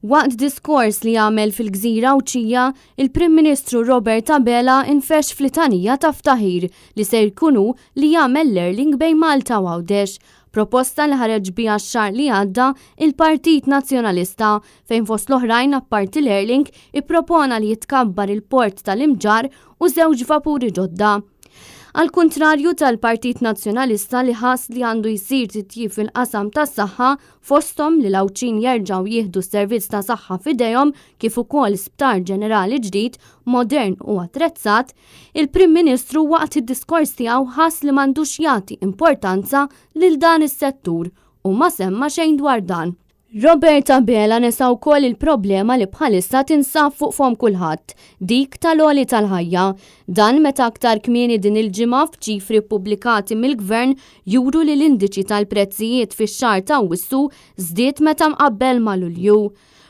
Waqt diskors li għamel fil-gżira Għawdxija, il-Prim Ministru Robert Abela infexx f'litanija ta' ftaħir li se jkun hu li jagħmel l-airlink bejn Malta u Għawdex. Proposta li ħareġ biha x-xahar li għadda il-Partit Nazzjonalista fejn fost l-oħrajn apparti l-airlink ippropona li jitkabbar il-port tal-Imġarr u żewġ vapuri ġodda. Għall-kuntrarju tal-Partit Nazzjonalista li ħass li għandu jsir titjib fil-qasam tas-saħħa, fosthom li l-Għawdxin jerġgħu jieħdu s-servizz ta' saħħa f'idejhom kif ukoll sptar ġenerali ġdid, modern u attrezzat, il-Prim Ministru waqt id-diskors tiegħu ħass li m'għandux jagħti importanza lil dan is-settur u ma semma xejn dwar dan. Robert Abela nesa wkoll il-problema li bħalissa tinsab fuq fomm kulħadd, dik tal-għoli tal-ħajja. Dan meta aktar kmieni din il-ġimgħa f'ċifri ppubblikati mill-Gvern juru li l-indiċi tal-prezzijiet fix-xahar ta' Awwissu żdied meta mqabbel ma' Lulju.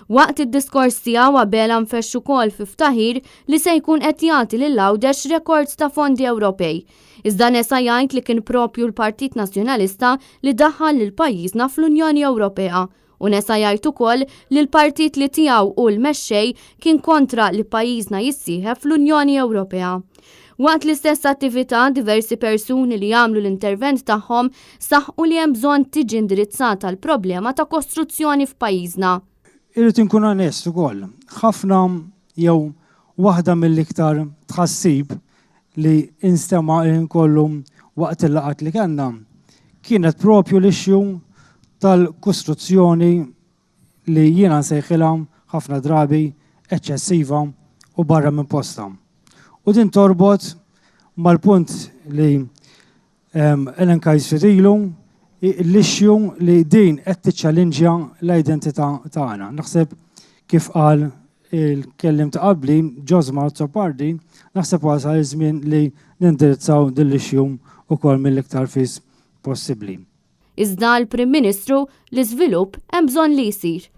Waqt id-diskors tiegħu Abela nfexx ukoll fi ftaħir li se jkun qed jagħti lil Għawdex rekord ta' fondi Ewropej. Iżda nesa jgħid li kien propju l-Partit Nazzjonalista li daħħal lil pajjiżna fl-Unjoni Ewropea u nesa jgħid ukoll li l-partit li tiegħu hu l-mexxej kien kontra li pajjiżna jissieħeb fl-Unjoni Ewropea. Waqt l-istess attività, diversi persuni li għamlu l-intervent tagħhom saħqu li hemm bżonn tiġi indirizzata l-problema ta' kostruzzjoni f'pajjiżna. Irrid inkun onest ukoll, ħafna jew waħda mill-iktar tħassib li instema' il-ħin kollu waqt il-laqgħat li kellna kienet propju l-issue tal-kostruzzjoni li jiena nsejħilha ħafna drabi eċċessiva u barra minn postha. U din torbot mal-punt li elenkajt ftit ilu, l-issue li din qed tiċċallinġja l-identità tagħna. Naħseb kif qal il-kellim ta' qabli, Josma Azzopardi, naħseb wasal iż-żmien li nindirizzaw din l-issue ukoll mill-iktar fis possibbli. Iżda għall-Prim Ministru, l-iżvilupp hemm bżonn li jsir.